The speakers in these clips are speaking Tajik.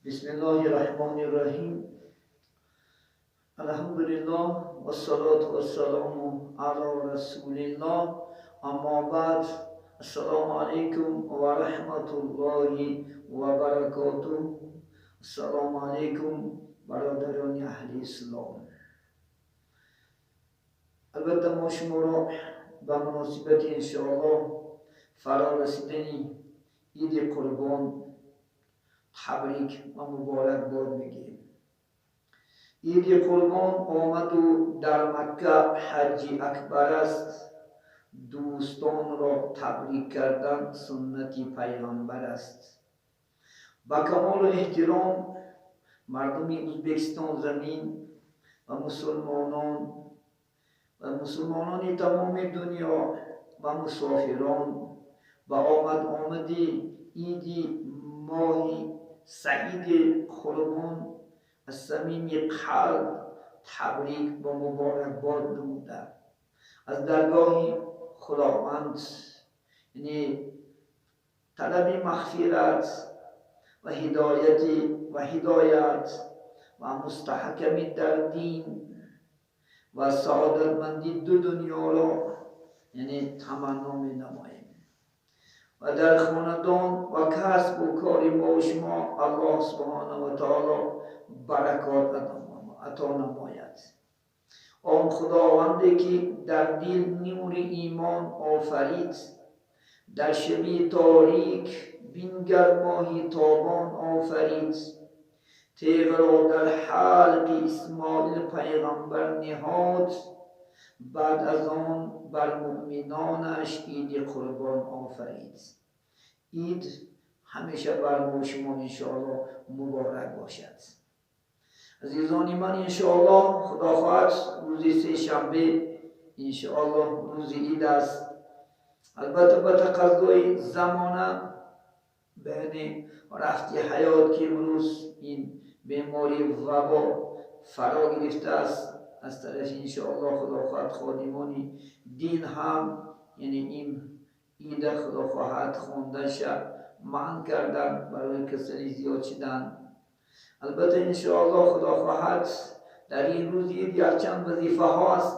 Бисмиллоҳи раҳмони раҳим. Алҳамдулиллоҳ вассалоту вассаламу ала расулиллоҳ. Аммо баъд, ассалому алайкум ва раҳматуллоҳи ва баракотуҳ. Ассалому алайкум, бародарони аҳли ислом. Албатта, мо шуморо ба муносибати, иншоаллоҳ, фаро расидани Иди Қурбон табрик ва муборакбод мегирем. Иди Қурбон омаду дар Макка ҳаҷҷи акбар аст. Дӯстонро табрик кардан суннати пайғамбар аст. Ба камолу эҳтиром мардуми Ӯзбекистон замин ва мусулмонон ва мусулмонони тамоми дунё ва мусофирон ба омад омади иди моҳи саиди Қурбон аз самими қалб табрик ва муборакбод намуда, аз даргоҳи Худованд, яъне, талаби мағфират ва ҳидояти ва ҳидоят ва мустаҳками дар дин ва саодатмандии ду дунёро, яъне, таманно менамоем ва дар хонадон ва касбу кори мо шумо Аллоҳ субҳонаҳу ва таоло баракот ато намояд. Он Худованде ки дар дил нури имон офарид, дар шаби торик бингар моҳи тобон офарид, теғро дар ҳалқи Исмоил пайғамбар ниҳод, баъд аз он бар муъминонаш Иди Қурбон офарид. Ид ҳамеша бар мо шумо, иншоаллоҳ, муборак бошад. Азизони ман, иншоаллоҳ, Худо хоҳад, рӯзи сешанбе, иншоаллоҳ, рӯзи ид аст. Албатта, ба тақаззои замона, яъне рафти ҳаёт, ки имрӯз ин бемории вабо фаро гирифтааст, аз тарафи, иншоаллоҳ, Худо хоҳад, ходимони дин ҳам, яъне, ин ида, Худо хоҳад, хондаша манъ кардан барои касали зиёд шудан. Албатта, иншоаллоҳ, Худо хоҳад, дар ин рӯзи ид якчанд вазифаҳо аст,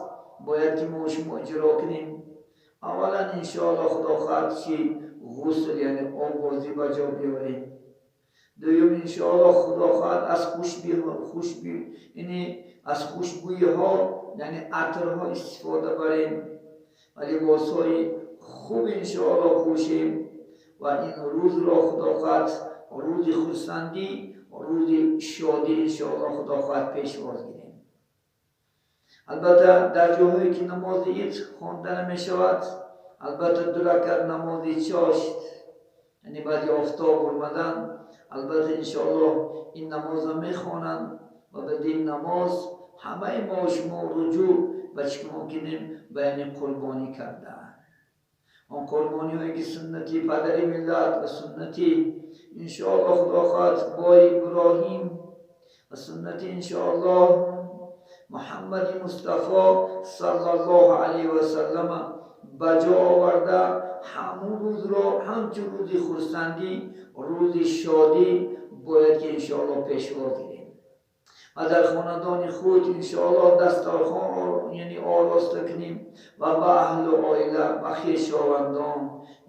бояд ки мо шумо иҷро кунем. Аввалан, иншоаллоҳ, Худо хоҳад, чи ғусл, яъне оббозӣ ба ҷо биёрем. Дуюм, иншоаллоҳ, Худо хоҳад, аз хушбӯ, яъне аз хушбӯиҳо, яъне атрҳо истифода барем ва либосҳои хуб, иншоаллоҳ, пӯшем ва ин рӯзро, Худо хоҳад, рӯзи хурсандӣ, рӯзи шодӣ, иншоаллоҳ, Худо хоҳад, пешвоз гирем. Албатта, дар ҷоҳое ки намози ид хонда намешавад, албатта, ду ракат намози чошт, яъне баъди офтоб омадан, албатта, иншоаллоҳ, ин намозро мехонанд ва баъди ин намоз ҳамаи мо шумо руҷӯъ ба чӣ мумкинем, ба, яъне, қурбонӣ кардан. Он қурбониҳое ки суннати падари миллат ва суннати, иншоаллоҳ, Худо хоҳад, бой Иброҳим ва суннати, иншоаллоҳ, Муҳаммади Мустафо саллаллоҳу алайҳи васаллама ба ҷо оварда, ҳамун рӯзро ҳамчун рӯзи хурсандӣ, рӯзи шодӣ бояд ки, иншоаллоҳ, пешвоз гирем ва дар хонадони худ, иншоаллоҳ, дастархон, яъне, ороста кунем ва ба аҳлу оила, ба хешовандон,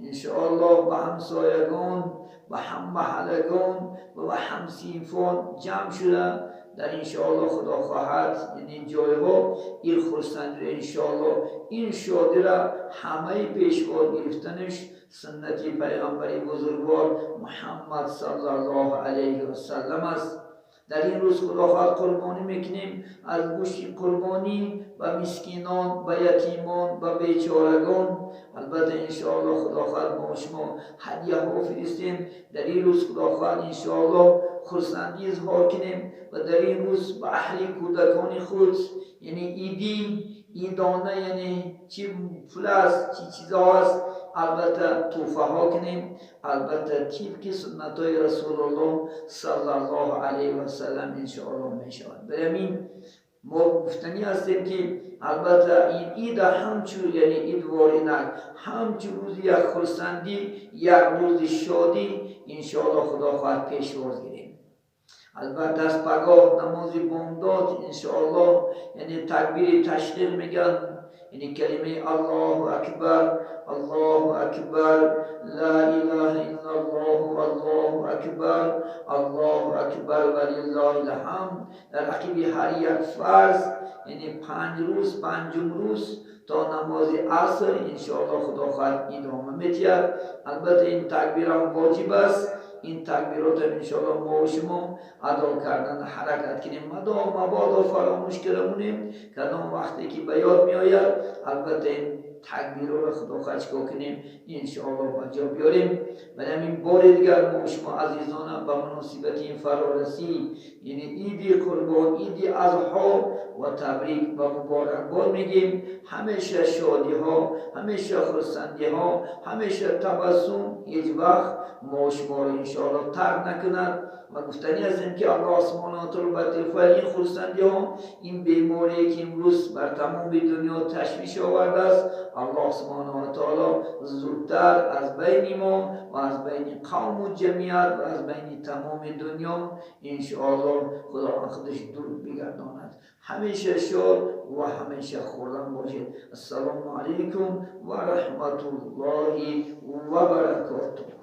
иншоаллоҳ, ба ҳамсоягон, ба ҳаммаҳаллагон ва ба ҳамсинфон ҷамъ шуда дар, иншоаллоҳ, Худо хоҳад, яъне, ҷойҳо ин хурсандиро, иншоаллоҳ, ин шодиро ҳамаи пешвоз гирифтанаш суннати пайғамбари бузургвор Муҳаммад саллаллоҳу алайҳи васаллам аст. Дар ин рӯз, Худо хоҳад, қурбонӣ мекунем. Аз гӯшти қурбонӣ ба мискинон, ба ятимон, ба бечорагон, албатта, иншоаллоҳ, Худо хоҳад, мо шумо ҳадияҳо фиристем. Дар ин рӯз, Худо хоҳад, иншоаллоҳ, хурсандӣ изҳор кунем ва дар ин рӯз ба аҳли кӯдакони худ, яъне, идӣ идона, яъне, чӣ пул аст, чӣ чизҳо аст, албатта, тӯҳфаҳо кунем. Албатта, тибқи суннатҳои Расулуллоҳ саллаллоҳу алайҳи васаллам, иншоаллоҳ, мешавад. Барои ҳамин мо гуфтанӣ ҳастем, ки албатта ин ида ҳамчун, яъне, идворинак, ҳамчун рӯзи як хурсандӣ, як рӯзи шодӣ, иншоаллоҳ, Худо хоҳад, пешвоз гирем. Албатта аз пагоҳ намози бомдод иншоаллоҳ, яъне такбири ташриқ мегӯянд, яъне калимаи Аллоҳу акбар, Аллоҳу акбар, ла илаҳа иллаллоҳ, Аллоҳу акбар, Аллоҳу акбар ва лиллаҳил ҳамд. Дар ақиби ҳар як фарз, яъне 5 рӯз, панҷум рӯз то намози аср иншоаллоҳ Худо хоҳад идома медиҳад. Албатта ин такбир ҳам воҷиб аст. Ин такбиротам иншоаллоҳ мо ва шумо адо кардан ҳаракат кунем. Мабодо фаромӯш карда монем, кадом вақте ки ба ёд меояд, албатта ин такбирро Худо хоҳад чикор кунем, иншоаллоҳ ба ҷо биёрем. Барои ҳамин бори дигар мо ва шумо азизона ба муносибати ин фарорасӣ, яъне Иди Қурбон, Иди Азҳо ва табрик ва муборакбод мегӯем. Ҳамеша шодиҳо, ҳамеша хурсандиҳо, ҳамеша табассум ҳеҷ вақт мо ва шуморо иншоаллоҳ тарк накунад. Ва гуфтанӣ ҳастем ки Аллоҳ субҳонаҳу ва таъоло ба тифали ин хурсандиҳо, ин беморие ки имрӯз бар тамоми дунё ташвиш овардааст, Аллоҳ субҳонаҳу ва таъоло зудтар аз байни мо ва аз байни қавму ҷамъият ва аз байни тамоми дунё иншоаллоҳ Худованд худаш дур бигардонад. Ҳамеша шод ва ҳамеша хуррам бошед. Ассалому алайкум ва раҳматуллоҳи ва баракотуҳ.